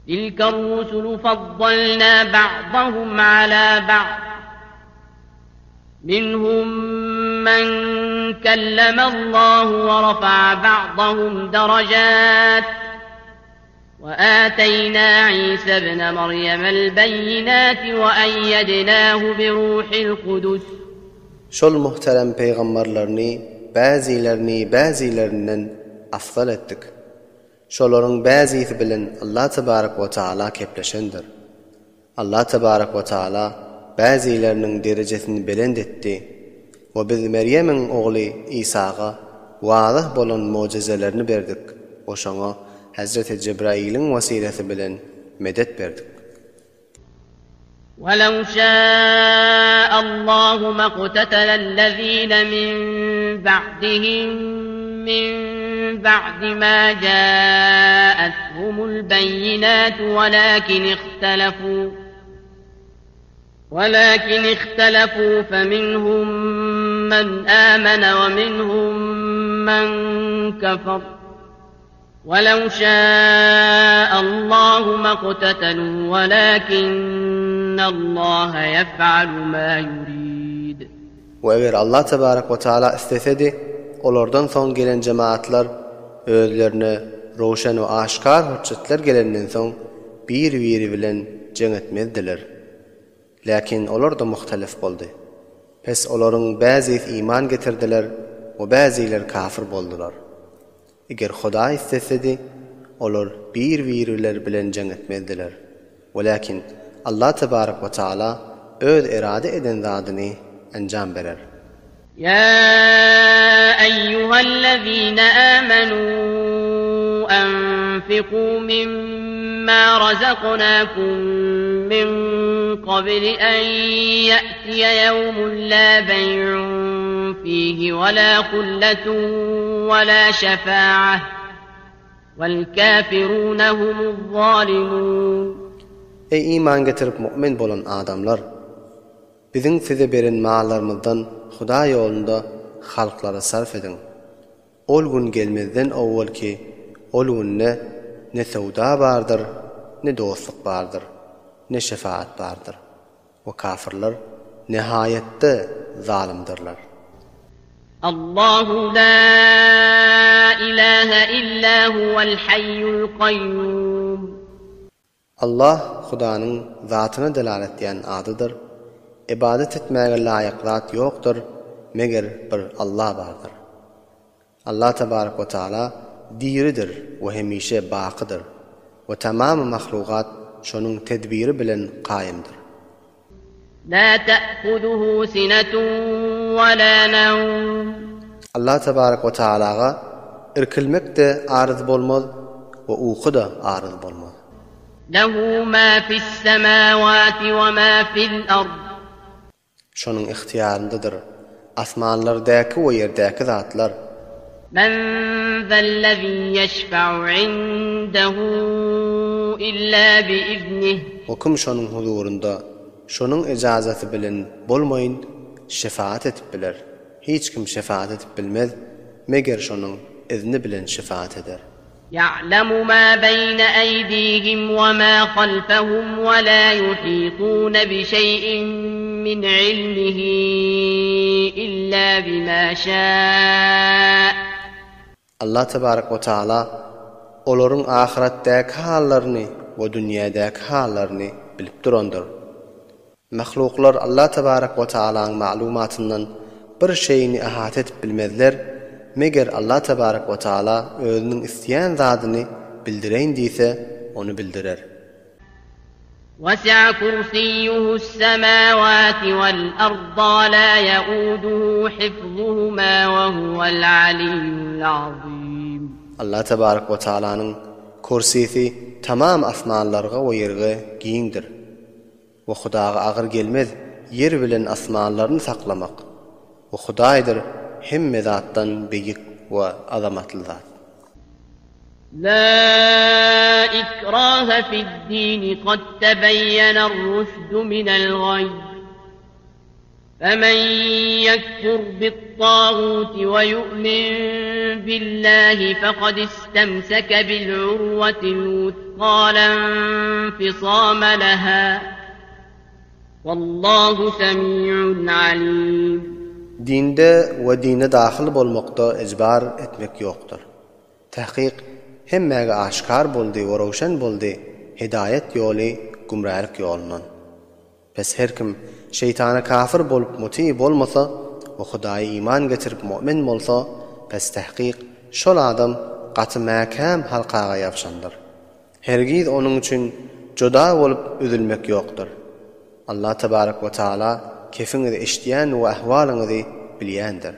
تِلْكَ الرُّسُلُ فَضَّلْنَا بَعْضَهُمْ عَلَى بَعْضٍ مِنْهُمْ مَنْ كَلَّمَ اللَّهُ وَرَفَعَ بَعْضَهُمْ دَرَجَاتٍ وَآتَيْنَا عِيسَى ابْنَ مَرْيَمَ الْبَيِّنَاتِ وَأَيَّدْنَاهُ بِرُوحِ الْقُدُسِ Şol muhterem pygamberlerini bäzilerini bäzilerinden afzal etdik. Şolaryň bäzisi bilen Allah tebarek we taala kepleşendir. Allah tebarek we taala bäzileriniň derejesini belent etdi we biz Merýemiň ogly Isaga wazyh bolan mojizelerini berdik we şoňa Hezreti Jebrailiň wesilesi bilen medet berdik. ولو شاء الله ما اقتتل الذين من بعدهم من بعد ما جاءتهم البينات ولكن اختلفوا ولكن اختلفوا فمنهم من آمن ومنهم من كفر ولو شاء الله ما اقتتلوا ولكن الله يفعل ما يريد. We eger Allah tebarek we taala islesedi, olardan soň gelen jemaatlar özlerine röwşen we aşgär hüçjetler gelenden soň bir-biri bilen jeň etmezdiler. Läkin olar-da muhtelif boldy. Pes olaryň bäzisi iman getirdiler we bäzileri kafir boldular. Eger Hudaý islesedi, olar bir-birileri bilen jeň etmezdiler. Welakin Allah tebarek we taala öz erade eden zadyny enjam berer. Ýa eýýuhellezine âmenû enfikû mimmâ razaknâkum min kabli en ýe'tiye ýewmun lâ beý'un fîhi we lâ hulletun we lâ şefâ'ah vel kâfirûne humuz-zâlimûn. Eý iman getirip mu'min bolan adamlar! Biziň size beren mallarymyzdan Hudaý ýolunda halklara sarp ediň. Ol gün gelmezden owwalki ol günde ne söwda bardyr, ne dostluk bardyr, ne şefaat bardyr. We kafyrlar nihaýatda zalymdyrlar. Allahu la ilahe illa huwel haýýul kaýýum. Allah Hudanyň zatyna delalet edýän adydyr. Ybadat etmäge laýyk zat ýokdur, meger bir Allah bardyr. Allah tebarek we taala diridir we hemişe bakydyr we tamamy mahlugat şonuň tedbiri bilen kaýymdyr. La ta'huzuhu sinetun we la nawm. Allah tebarek we taalaga irkilmek-de aryz bolmaz we uky-da aryz bolmaz. Lehu ma fis-semawati we ma fil-ard. Şonuň ygtyýaryndadyr asmanlardäki we ýerdäki zatlar. Men zellezî ýeşfe'u indehu illâ biiznih. We kim şonuň huzurynda şonuň ejazaty bilen bolmaýyn şefaat edip biler? Hiç kim şefaat edip bilmez, meger şonuň izni bilen şefaat eder. Ýa'lemu ma beýne eýdihim we ma halfehum we la ýuhitune bi şeý'in min ilmihi illa bima şâ. Allah tebarek we taala olaryň ahyretdäki hallaryny we dünýädäki hallaryny bilip durandyr. Mahluklar Allah tebarek we taalaň maglumatyndan bir şeýini ahata edip bilmezler, meger Allah tebarek we taala özüniň isleýän zadyny bildireýin diýse, ony bildirer. Wesi'a kursiýuhu's-semawati wal-arda we la ýeuduhu hifzuhuma we huwal aliyyul azim. Allah tebarek we taalanyň kursisi tamam asmanlarga we ýerge giňdir. We Hudaga agyr gelmez ýer bilen asmanlaryny saklamak. We Hudaýdyr hemme zatdan beýik we azamatly zat. La ikraha fid-dini kad tebeýýener-rüşdu minel-gaý. فمن يكفر بالطاغوت ويؤمن بالله فقد استمسك بالعروة الوثقى لا انفصام لها والله سميع عليم. Dinde we dine dahyl bolmakda ijbar etmek ýokdur. Tahkyk, hemmäge aşgar boldy we röwşen boldy hidaýat ýoly gümralyk ýolundan. Pes her kim şeýtana kafir bolup muty bolmasa we Hudaýa iman getirip mu'min bolsa, pes tahkyk şol adam gaty mäkäm halkaga ýapyşandyr. Hergiz onuň üçin juda bolup üzülmek ýokdur. Allah tebarek we taala kefiňizi eşidýän we ahwalyňyzy bilýändir.